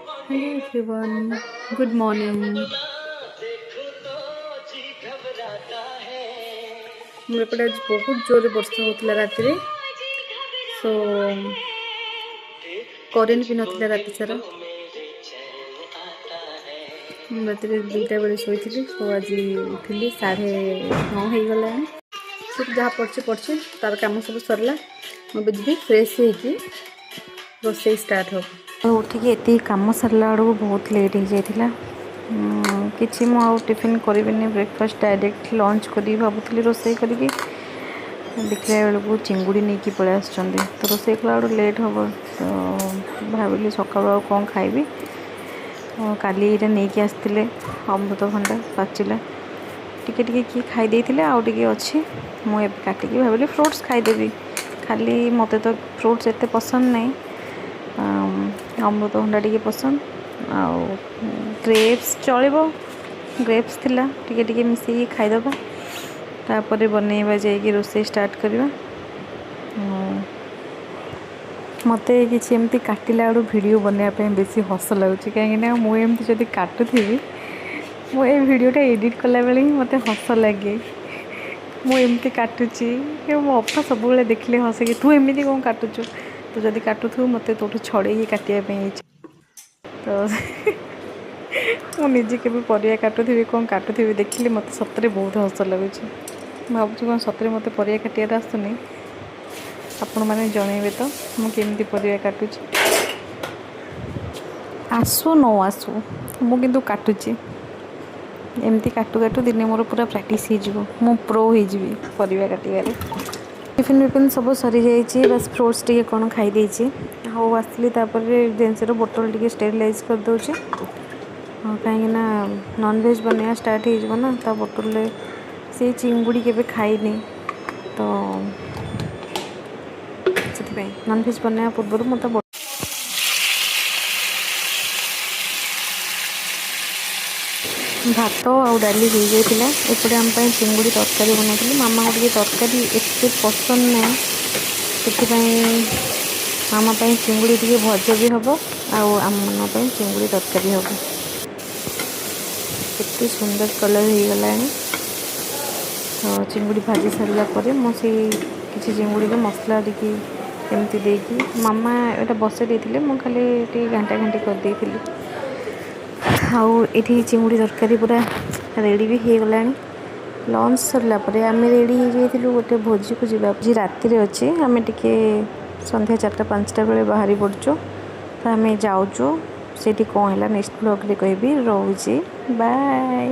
Hello everyone, good morning. ଆମର ଏପଟେ ଆଜି ବହୁତ ଜୋରରେ ବର୍ଷା ହେଉଥିଲା ରାତିରେ। ସୋ କରେଣ୍ଟ ବି ନଥିଲା ରାତି ସାରା। ମୁଁ ରାତିରେ 2ଟା ବେଳେ ଶୋଇଥିଲି। ସୋ ଆଜି ଉଠିଲି 9:30 ହେଇଗଲାଣି। ସେଠି ଯାହା ପଡ଼ିଛି ପଡ଼ିଛି, ତାର କାମ ସବୁ ସରିଲା। ମୁଁ ଏବେ ଯିବି, ଫ୍ରେଶ୍ ହେଇକି ରୋଷେଇ ଷ୍ଟାର୍ଟ ହେବ। ଉଠିକି ଏତିକି କାମ ସାରିଲା ବେଳକୁ ବହୁତ ଲେଟ୍ ହେଇଯାଇଥିଲା। କିଛି ମୁଁ ଆଉ ଟିଫିନ୍ କରିବିନି, ବ୍ରେକଫାଷ୍ଟ ଡାଇରେକ୍ଟ ଲଞ୍ଚ କରିବି ଭାବୁଥିଲି ରୋଷେଇ କରିକି। ଦେଖିଲା ବେଳକୁ ଚିଙ୍ଗୁଡ଼ି ନେଇକି ପଳେଇ ଆସିଛନ୍ତି। ତ ରୋଷେଇ କଲା ବେଳକୁ ଲେଟ୍ ହେବ, ତ ଭାବିଲି ସକାଳୁ ଆଉ କ'ଣ ଖାଇବି। କାଲି ଏଇଟା ନେଇକି ଆସିଥିଲେ, ଅମୃତଭଣ୍ଡା ପାଚିଲା। ଟିକେ ଟିକେ କିଏ ଖାଇ ଦେଇଥିଲେ, ଆଉ ଟିକେ ଅଛି। ମୁଁ ଏବେ କାଟିକି ଭାବିଲି ଫ୍ରୁଟ୍ସ ଖାଇଦେବି ଖାଲି। ମୋତେ ତ ଫ୍ରୁଟ୍ସ ଏତେ ପସନ୍ଦ ନାହିଁ। ଅମୃତଭଣ୍ଡା ଟିକେ ପସନ୍ଦ ଆଉ ଗ୍ରେପ୍ସ ଚଳିବ। ଗ୍ରେପ୍ସ ଥିଲା, ଟିକେ ଟିକେ ମିଶେଇକି ଖାଇଦେବା। ତାପରେ ବନେଇବା, ଯାଇକି ରୋଷେଇ ଷ୍ଟାର୍ଟ କରିବା। ମୋତେ କିଛି ଏମିତି କାଟିଲା ବେଳକୁ ଭିଡ଼ିଓ ବନେଇବା ପାଇଁ ବେଶୀ ହସ ଲାଗୁଛି, କାହିଁକିନା ମୁଁ ଏମିତି ଯଦି କାଟୁଥିବି, ମୁଁ ଏ ଭିଡ଼ିଓଟା ଏଡ଼ିଟ୍ କଲାବେଳେ ହିଁ ମୋତେ ହସ ଲାଗେ। ମୁଁ ଏମିତି କାଟୁଛି, ମୋ ଅପା ସବୁବେଳେ ଦେଖିଲେ ହସେ କି ତୁ ଏମିତି କ'ଣ କାଟୁଛୁ, ତୁ ଯଦି କାଟୁଥିବୁ ମୋତେ ତୋଠୁ ଛଡ଼େଇକି କାଟିବା ପାଇଁ ଇଚ୍ଛା। ତ ମୁଁ ନିଜେ କେବେ ପରିବା କାଟୁଥିବି, କ'ଣ କାଟୁଥିବି, ଦେଖିଲେ ମୋତେ ସତରେ ବହୁତ ହସ ଲାଗୁଛି। ଭାବୁଛି କ'ଣ ସତରେ ମୋତେ ପରିବା କାଟିବାଟା ଆସୁନି? ଆପଣମାନେ ଜଣେଇବେ ତ ମୁଁ କେମିତି ପରିବା କାଟୁଛି। ଆସୁ ନ ଆସୁ, ମୁଁ କିନ୍ତୁ କାଟୁଛି। ଏମିତି କାଟୁ କାଟୁ ଦିନେ ମୋର ପୁରା ପ୍ରାକ୍ଟିସ୍ ହେଇଯିବ, ମୁଁ ପ୍ରୋ ହେଇଯିବି ପରିବା କାଟିବାରେ। ଟିଫିନ୍ ଫିଫିନ୍ ସବୁ ସରିଯାଇଛି, ବାସ୍ ଫ୍ରୁଟ୍ସ ଟିକେ କ'ଣ ଖାଇ ଦେଇଛି। ଆଉ ଆସିଲି, ତାପରେ ଜିନିଷର ବୋଟଲ୍ ଟିକେ ଷ୍ଟେରିଲାଇଜ୍ କରିଦେଉଛି, କାହିଁକିନା ନନଭେଜ୍ ବନେଇବା ଷ୍ଟାର୍ଟ ହେଇଯିବ ନା। ତା ବୋଟଲରେ ସେ ଚିଙ୍ଗୁଡ଼ି କେବେ ଖାଇନି, ତ ସେଥିପାଇଁ ନନଭେଜ୍ ବନେଇବା ପୂର୍ବରୁ ମୁଁ ତା ଭାତ ଆଉ ଡାଲି ହେଇଯାଇଥିଲା। ଏପଟେ ଆମ ପାଇଁ ଚିଙ୍ଗୁଡ଼ି ତରକାରୀ ବନାଉଥିଲି। ମାମାଙ୍କୁ ଟିକେ ତରକାରୀ ଏତେ ପସନ୍ଦ ନାହିଁ, ସେଥିପାଇଁ ମାମା ପାଇଁ ଚିଙ୍ଗୁଡ଼ି ଟିକେ ଭଜା ବି ହେବ ଆଉ ଆମମାନଙ୍କ ପାଇଁ ଚିଙ୍ଗୁଡ଼ି ତରକାରୀ ହେବ। କେତେ ସୁନ୍ଦର କଲର୍ ହେଇଗଲାଣି। ତ ଚିଙ୍ଗୁଡ଼ି ଭାଜି ସାରିଲା ପରେ ମୁଁ ସେଇ କିଛି ଚିଙ୍ଗୁଡ଼ିରେ ମସଲା ଟିକେ ଏମିତି ଦେଇକି, ମାମା ଏଇଟା ବସେଇ ଦେଇଥିଲେ, ମୁଁ ଖାଲି ଟିକେ ଘାଣ୍ଟା ଘାଣ୍ଟି କରିଦେଇଥିଲି। ଆଉ ଏଠି ଚିଙ୍ଗୁଡ଼ି ତରକାରୀ ପୁରା ରେଡ଼ି ବି ହେଇଗଲାଣି। ଲଞ୍ଚ ସରିଲା ପରେ ଆମେ ରେଡ଼ି ହେଇଯାଇଥିଲୁ ଗୋଟେ ଭୋଜିକୁ ଯିବା। ଭୋଜି ରାତିରେ ଅଛି। ଆମେ ଟିକେ ସନ୍ଧ୍ୟା 4ଟା 5ଟା ବେଳେ ବାହାରି ପଡ଼ୁଛୁ। ତ ଆମେ ଯାଉଛୁ। ସେଇଠି କ'ଣ ହେଲା ନେକ୍ସଟ ବ୍ଲଗ୍ରେ କହିବି। ରହୁଛି, ବାଏ।